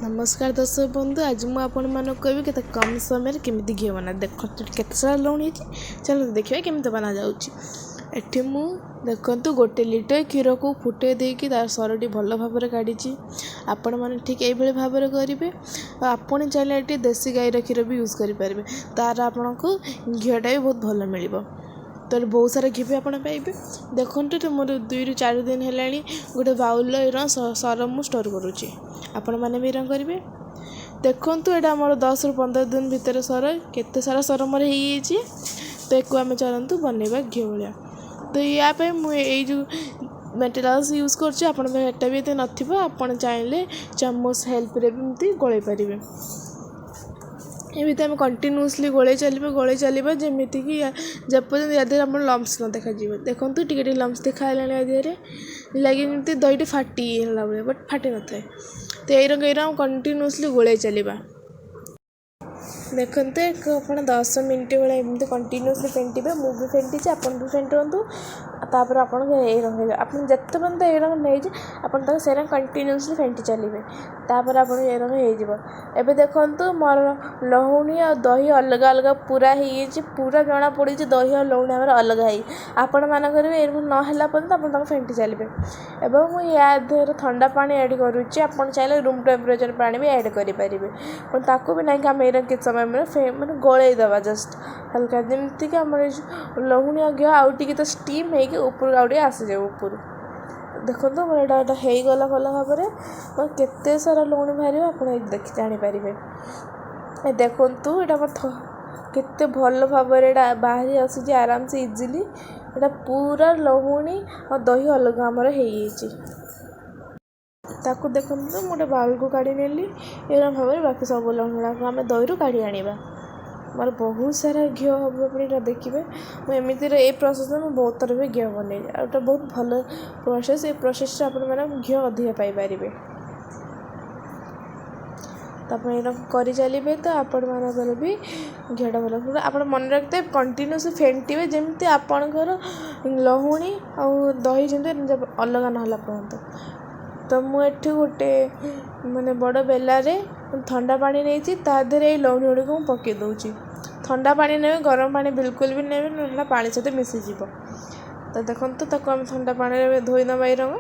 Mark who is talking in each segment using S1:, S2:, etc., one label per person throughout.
S1: ନମସ୍କାର ଦର୍ଶକ ବନ୍ଧୁ, ଆଜି ମୁଁ ଆପଣମାନଙ୍କୁ କହିବି କେତେ କମ୍ ସମୟରେ କେମିତି ଘିଅ ବନା। ଦେଖନ୍ତୁ, ଏଠି କେତେ ସାରା ଲହୁଣୀ ହେଇଛି। ଚାଲନ୍ତୁ ଦେଖିବା କେମିତି ବନାଯାଉଛି। ଏଠି ମୁଁ ଦେଖନ୍ତୁ 1 ଲିଟର କ୍ଷୀରକୁ ଫୁଟେଇ ଦେଇକି ତାର ସରଟି ଭଲ ଭାବରେ କାଢ଼ିଛି। ଆପଣମାନେ ଠିକ୍ ଏଇଭଳି ଭାବରେ କରିବେ। ଆଉ ଆପଣ ଚାହିଁଲେ ଏଠି ଦେଶୀ ଗାଈର କ୍ଷୀର ବି ୟୁଜ୍ କରିପାରିବେ, ତାର ଆପଣଙ୍କୁ ଘିଅଟା ବି ବହୁତ ଭଲ ମିଳିବ। ତ ବହୁତ ସାରା ଘିଅ ବି ଆପଣ ପାଇବେ। ଦେଖନ୍ତୁ, ଏଠି ମୋର 2ରୁ 4 ଦିନ ହେଲାଣି ଗୋଟେ ବାଉଲର ସର ମୁଁ ଷ୍ଟୋର୍ କରୁଛି। ଆପଣମାନେ ବି ଏଇରା କରିବେ। ଦେଖନ୍ତୁ, ଏଇଟା ଆମର 10ରୁ 15 ଦିନ ଭିତରେ ସର, କେତେ ସାରା ସର ମୋର ହେଇଯାଇଛି। ତ ଏକୁ ଆମେ ଚାଲନ୍ତୁ ବନେଇବା ଘିଅ ଭଳିଆ। ତ ୟା ପାଇଁ ମୁଁ ଏଇ ଯେଉଁ ମେଟେରିଆଲ୍ସ ୟୁଜ୍ କରୁଛି, ଆପଣଙ୍କ ପାଖରେ ଏଟା ବି ଏତେ ନଥିବ, ଆପଣ ଚାହିଁଲେ ଚାମଚ ହେଲ୍ପରେ ବି ଏମିତି ଗୋଳେଇ ପାରିବେ। ଏମିତି ଆମେ କଣ୍ଟିନ୍ୟୁଅସଲି ଗୋଳେଇ ଚାଲିବା, ଗୋଳେଇ ଚାଲିବା, ଯେମିତିକି ଯେପର୍ଯ୍ୟନ୍ତ ୟା ଦେହରେ ଆମର ଲମ୍ସ ନ ଦେଖାଯିବ। ଦେଖନ୍ତୁ, ଟିକେ ଟିକେ ଲମ୍ସ ଦେଖା ହେଲାଣି ୟା ଦେହରେ, ଲାଗି ଯେମିତି ଦହିଟି ଫାଟି ହେଲା ଭଳିଆ, ବଟ୍ ଫାଟି ନଥାଏ। ତ ଏଇ ରଙ୍ଗ ଏଇ ରଙ୍ଗ କଣ୍ଟିନ୍ୟୁଅସଲି ଗୋଳେଇ ଚାଲିବା। ଦେଖନ୍ତୁ, ଏକ ଆପଣ 10 ମିନିଟ୍ ଭଳିଆ ଏମିତି କଣ୍ଟିନ୍ୟୁଅସଲି ଫେଣ୍ଟିବେ। ମୁଁ ବି ଫେଣ୍ଟିଛି, ଆପଣ ବି ଫେଣ୍ଟନ୍ତୁ। ତାପରେ ଆପଣଙ୍କ ଏଇ ରଙ୍ଗ ହେଇଯିବ। ଆପଣ ଯେତେ ପର୍ଯ୍ୟନ୍ତ ଏଇ ରଙ୍ଗ ନେଇଛି, ଆପଣ ତାକୁ ସେଇ ରଙ୍ଗ କଣ୍ଟିନ୍ୟୁଅସଲି ଫେଣ୍ଟି ଚାଲିବେ। ତାପରେ ଆପଣଙ୍କ ଏଇ ରଙ୍ଗ ହେଇଯିବ। ଏବେ ଦେଖନ୍ତୁ, ମୋର ଲହୁଣୀ ଆଉ ଦହି ଅଲଗା ଅଲଗା ପୁରା ହେଇଯାଇଛି, ପୁରା ଜଣାପଡ଼ିଛି ଦହି ଆଉ ଲହୁଣୀ ଆମର ଅଲଗା ହେଇ। ଆପଣମାନଙ୍କର ବି ଏଇରକମ ନ ହେଲା ପର୍ଯ୍ୟନ୍ତ ଆପଣ ତାକୁ ଫେଣ୍ଟି ଚାଲିବେ। ଏବଂ ମୁଁ ୟା ଦେହରେ ଥଣ୍ଡା ପାଣି ଆଡ଼୍ କରୁଛି, ଆପଣ ଚାହିଁଲେ ରୁମ୍ ଟେମ୍ପରେଚର୍ ପାଣି ବି ଆଡ଼୍ କରିପାରିବେ। પણ ତାକୁ ବି ନାଇଁକି ଆମେ ଏଇଟା କିଛି ସମୟ ମାନେ ଗୋଳେଇ ଦେବା ଜଷ୍ଟ ହାଲକା, ଯେମିତିକି ଆମର ଏଇ ଯେଉଁ ଲହୁଣୀ ଆଉ ଘିଅ ଆଉ ଟିକେ ତ ଷ୍ଟିମ୍ ହେଇକି ଉପରକୁ ଆଉ ଟିକେ ଆସିଯାଉ ଉପରୁ। ଦେଖନ୍ତୁ, ମୋର ଏଇଟା ହେଇଗଲା ଭଲ ଭାବରେ। କେତେ ସାରା ଲହୁଣୀ ବାହାରିବ ଆପଣ ଏଇଠି ଦେଖି ଜାଣିପାରିବେ। ଏ ଦେଖନ୍ତୁ, ଏଇଟା ଆମର କେତେ ଭଲ ଭାବରେ ଏଇଟା ବାହାରି ଆସୁଛି ଆରାମସେ ଇଜିଲି। ଏଇଟା ପୁରା ଲହୁଣୀ ଆଉ ଦହି ଅଲଗା ଆମର ହେଇଯାଇଛି। ତାକୁ ଦେଖନ୍ତୁ, ମୁଁ ଗୋଟେ ବାଉଲକୁ କାଢ଼ି ନେଲି। ଏଇଭଳି ଭାବରେ ବାକି ସବୁ ଲହୁଣୀ ଗୁଡ଼ାକ ଆମେ ଦହିରୁ କାଢ଼ି ଆଣିବା। ମୋର ବହୁତ ସାରା ଘିଅ ହେବ, ଆପଣ ଏଇଟା ଦେଖିବେ। ମୁଁ ଏମିତିରେ ଏଇ ପ୍ରୋସେସ୍ରେ ମୁଁ ବହୁତ ଥର ବି ଘିଅ ବନେଇଛି, ଆଉ ଏଇଟା ବହୁତ ଭଲ ପ୍ରୋସେସ୍। ଏଇ ପ୍ରୋସେସ୍ରେ ଆପଣମାନେ ଘିଅ ଅଧିକା ପାଇପାରିବେ। ତ ଆପଣ ଏଇଟା କରିଚାଲିବେ ତ ଆପଣମାନଙ୍କର ବି ଘିଅଟା ଭଲ ହେବ। ଆପଣ ମନେ ରଖିଥିବେ, କଣ୍ଟିନ୍ୟୁଅସ୍ ଫେଣ୍ଟିବେ, ଯେମିତି ଆପଣଙ୍କର ଲହୁଣୀ ଆଉ ଦହି ଯେମିତି ଅଲଗା ନହେଲା ପର୍ଯ୍ୟନ୍ତ। ତ ମୁଁ ଏଠି ଗୋଟେ ମାନେ ବଡ଼ ବେଲାରେ ଥଣ୍ଡା ପାଣି ନେଇଛି, ତା ଦେହରେ ଏଇ ଲହୁଣୀ ଗୁଡ଼ିକୁ ମୁଁ ପକାଇ ଦେଉଛି। ଥଣ୍ଡା ପାଣି ନେବେ, ଗରମ ପାଣି ବିଲକୁଲ ବି ନେବେ, ନହେଲେ ପାଣି ସହିତ ମିଶିଯିବ। ତ ଦେଖନ୍ତୁ, ତାକୁ ଆମେ ଥଣ୍ଡା ପାଣିରେ ଧୋଇ ନେବା ଏଇ ରଙ୍ଗ।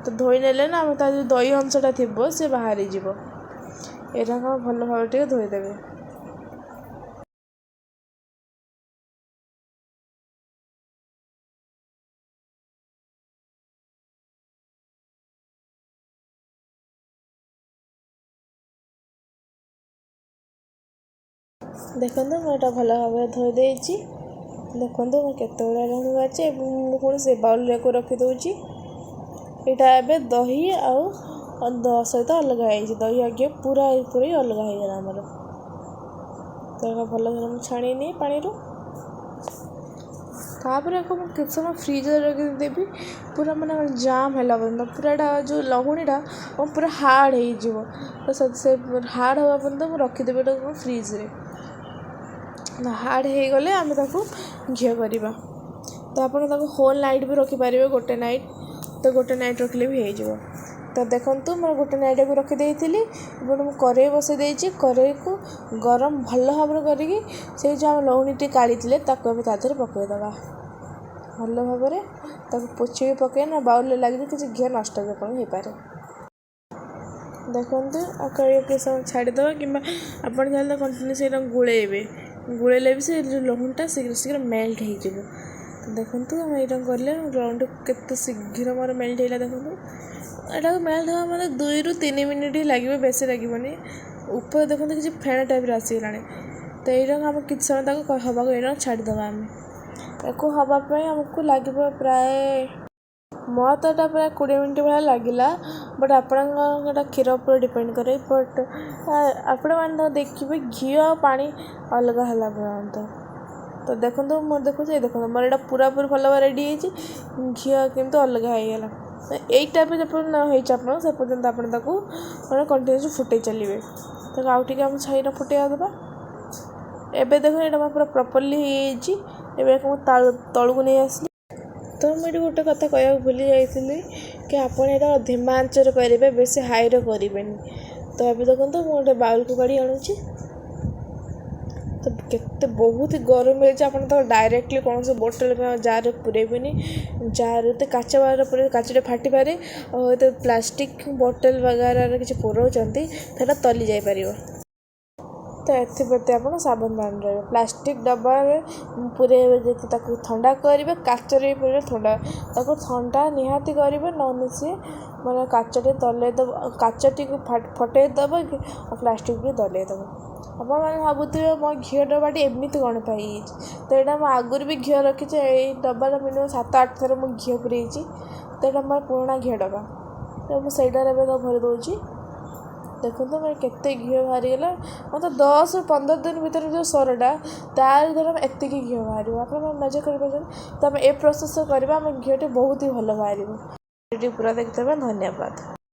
S1: ତ ଧୋଇ ନେଲେ ନା ଆମ ତା ଯେଉଁ ଦହି ଅଂଶଟା ଥିବ ସେ ବାହାରିଯିବ। ଏଇଟାକୁ ଭଲ ଭାବରେ ଟିକେ ଧୋଇଦେବେ। ଦେଖନ୍ତୁ, ମୁଁ ଏଇଟା ଭଲ ଭାବରେ ଧୋଇ ଦେଇଛି। ଦେଖନ୍ତୁ, ମୁଁ କେତେ ଗୁଡ଼ା ଲହୁଣୀ ବାହାରିଛି ଏବଂ ମୁଁ ପୁଣି ସେ ବାଉଲରେ ୟାକୁ ରଖିଦେଉଛି। ଏଇଟା ଏବେ ଦହି ଆଉ ସହିତ ଅଲଗା ହେଇଛି, ଦହି ଆଉ ଘିଅ ପୁରା ପୁରି ଅଲଗା ହେଇଗଲା ଆମର। ତ ଏଇଟା ଭଲ ଭାବରେ ମୁଁ ଛାଣିନି ପାଣିରୁ। ତାପରେ ଆକୁ ମୁଁ କିଛି ସମୟ ଫ୍ରିଜରେ ରଖିଦେବି, ପୁରା ମାନେ ଜାମ୍ ହେଲା ପର୍ଯ୍ୟନ୍ତ, ପୁରା ଏଇଟା ଯେଉଁ ଲହୁଣୀଟା ପୁରା ହାର୍ଡ଼ ହେଇଯିବ। ତ ସେ ହାର୍ଡ଼ ହେବା ପର୍ଯ୍ୟନ୍ତ ମୁଁ ରଖିଦେବି ଏଟାକୁ ଫ୍ରିଜରେ। ହାର୍ଡ଼ ହେଇଗଲେ ଆମେ ତାକୁ ଘିଅ କରିବା। ତ ଆପଣ ତାକୁ ହୋଲ୍ ନାଇଟ୍ ବି ରଖିପାରିବେ, ଗୋଟେ ନାଇଟ୍। ତ ଗୋଟେ ନାଇଟ୍ ରଖିଲେ ବି ହେଇଯିବ। ତ ଦେଖନ୍ତୁ, ମୁଁ ଗୋଟେ ନାଇଟ୍ ଆକୁ ରଖିଦେଇଥିଲି। ଏବଂ ମୁଁ କରେଇ ବସାଇ ଦେଇଛି। କରେଇକୁ ଗରମ ଭଲ ଭାବରେ କରିକି ସେଇ ଯେଉଁ ଆମେ ଲହୁଣୀଟି କାଢ଼ିଥିଲେ ତାକୁ ଆମେ ତା ଦେହରେ ପକାଇଦେବା। ଭଲ ଭାବରେ ତାକୁ ପୋଛିକି ପକାଇ ନା ବାଉଲରେ ଲାଗିଲେ କିଛି ଘିଅ ନଷ୍ଟ ବି ଆପଣ ହେଇପାରେ। ଦେଖନ୍ତୁ, ଆଉ କିଛି ସମୟ ଛାଡ଼ିଦେବା, କିମ୍ବା ଆପଣ ଚାହିଁଲେ କଣ୍ଟିନ୍ୟୁ ସେଇଟା ଗୋଳେଇବେ। ଗୋଳେଇଲେ ବି ସେ ଯେଉଁ ଲହୁଣୀଟା ଶୀଘ୍ର ଶୀଘ୍ର ମେଲ୍ଟ ହେଇଯିବ। ତ ଦେଖନ୍ତୁ, ଆମେ ଏଇଟା କଲେ ଲହୁଣୀଟା କେତେ ଶୀଘ୍ର ମୋର ମେଲ୍ଟ ହେଇଗଲା। ଦେଖନ୍ତୁ, ଏଟାକୁ ମେଲ୍ଟ ହେବା ମାନେ 2ରୁ 3 ମିନିଟ୍ ହିଁ ଲାଗିବ, ବେଶୀ ଲାଗିବନି। ଉପରେ ଦେଖନ୍ତୁ କିଛି ଫେଣ ଟାଇପ୍ର ଆସିଗଲାଣି। ତ ଏଇଟା ଆମେ କିଛି ସମୟ ତାକୁ ହେବାକୁ ଏଇଟା ଛାଡ଼ିଦେବା। ଆମେ ଏକୁ ହେବା ପାଇଁ ଆମକୁ ଲାଗିବ ପ୍ରାୟ, ମୋର ତ ଏଇଟା ପ୍ରାୟ 20 ମିନିଟ୍ ଭଳିଆ ଲାଗିଲା, ବଟ୍ ଆପଣଙ୍କ ଏଇଟା କ୍ଷୀର ଉପରେ ଡିପେଣ୍ଡ କରେ। ବଟ୍ ଆପଣମାନେ ତ ଦେଖିବେ ଘିଅ ଆଉ ପାଣି ଅଲଗା ହେଲା ପର୍ଯ୍ୟନ୍ତ। ତ ଦେଖନ୍ତୁ, ମୁଁ ଦେଖୁଛି, ଏଇ ଦେଖନ୍ତୁ, ମୋର ଏଇଟା ପୁରାପୁରି ଭଲ ଭାବରେ ରେଡ଼ି ହେଇଛି। ଘିଅ କିନ୍ତୁ ଅଲଗା ହେଇଗଲା। ଏଇ ଟାଇପ୍ର ଯେପର୍ଯ୍ୟନ୍ତ ନ ହେଇଛି ଆପଣ, ସେ ପର୍ଯ୍ୟନ୍ତ ଆପଣ ତାକୁ ମାନେ କଣ୍ଟିନ୍ୟୁଅସ୍ ଫୁଟେଇ ଚାଲିବେ। ତାକୁ ଆଉ ଟିକେ ଆମେ ଛାଇଟା ଫୁଟେଇବା ଦେବା। ଏବେ ଦେଖନ୍ତୁ, ଏଇଟା ମୋର ପୁରା ପ୍ରପର୍ଲି ହେଇଯାଇଛି। ଏବେ ମୁଁ ତଳକୁ ନେଇ ଆସିଲି। ତ ମୁଁ ଏଠି ଗୋଟେ କଥା କହିବାକୁ ଭୁଲି ଯାଇଥିଲି କି ବାକି ଆପଣ ଏଇଟା ଧିମା ଆଞ୍ଚରେ କରିବେ, ବେଶୀ ହାଇରେ କରିବେନି। ତ ଏବେ ଦେଖନ୍ତୁ, ମୁଁ ଗୋଟେ ବାଉଲକୁ କାଢ଼ି ଆଣୁଛି। ତ କେତେ ବହୁତ ଗରମ ହେଇଛି। ଆପଣ ତାକୁ ଡାଇରେକ୍ଟଲି କୌଣସି ବୋଟଲ୍ କିମ୍ବା ଜାର୍ରେ ପୁରେଇବେନି। ଜାର୍ରେ ତ କାଚ ବାରରେ ପୁରେଇଲେ କାଚଟା ଫାଟିପାରେ। ଆଉ ତ ପ୍ଲାଷ୍ଟିକ୍ ବୋଟଲ୍ ବଗେରାରେ କିଛି ପୁରଉଛନ୍ତି, ସେଇଟା ତଲି ଯାଇପାରିବ। ତ ଏଥିପ୍ରତି ଆପଣ ସାବଧାନ ରହିବେ। ପ୍ଲାଷ୍ଟିକ୍ ଡବାରେ ପୁରେଇବେ ଯଦି ତାକୁ ଥଣ୍ଡା କରିବେ, କାଚରେ ବି ପୁରେଇବେ ଥଣ୍ଡା, ତାକୁ ଥଣ୍ଡା ନିହାତି କରିବେ। ନହେଲେ ସିଏ ମାନେ କାଚଟି ତଲେଇ ଦେବ, କାଚଟିକୁ ଫଟେଇ ଦେବ କି ଆଉ ପ୍ଲାଷ୍ଟିକ୍ ବି ଦଲେଇ ଦେବ। ଆପଣମାନେ ଭାବୁଥିବେ, ମୋ ଘିଅ ଡବାଟି ଏମିତି କ'ଣ ପାଇଁ ହେଇଛି? ତ ଏଇଟା ମୁଁ ଆଗରୁ ବି ଘିଅ ରଖିଛି। ଏଇ ଡବାରେ ମିନିମମ୍ 7-8 ଥର ମୁଁ ଘିଅ ପୁରେଇଛି। ତ ଏଇଟା ମୋର ପୁରୁଣା ଘିଅ ଡବା। ତ ମୁଁ ସେଇଟାରେ ଏବେ ତାକୁ ଭରି ଦେଉଛି। ଦେଖନ୍ତୁ, ମାନେ କେତେ ଘିଅ ବାହାରିଗଲା। ମୋତେ 10-15 ଦିନ ଭିତରେ ଯେଉଁ ସରଟା, ତାର ଧର ଏତିକି ଘିଅ ବାହାରିବ, ଆପଣ ମଜା କରିପାରୁଛନ୍ତି। ତ ଆମେ ଏ ପ୍ରୋସେସ୍ କରିବା, ଆମ ଘିଅଟି ବହୁତ ହି ଭଲ ବାହାରିବ। ଭିଡ଼ିଓ ପୁରା ଦେଖିଥିବେ, ଧନ୍ୟବାଦ।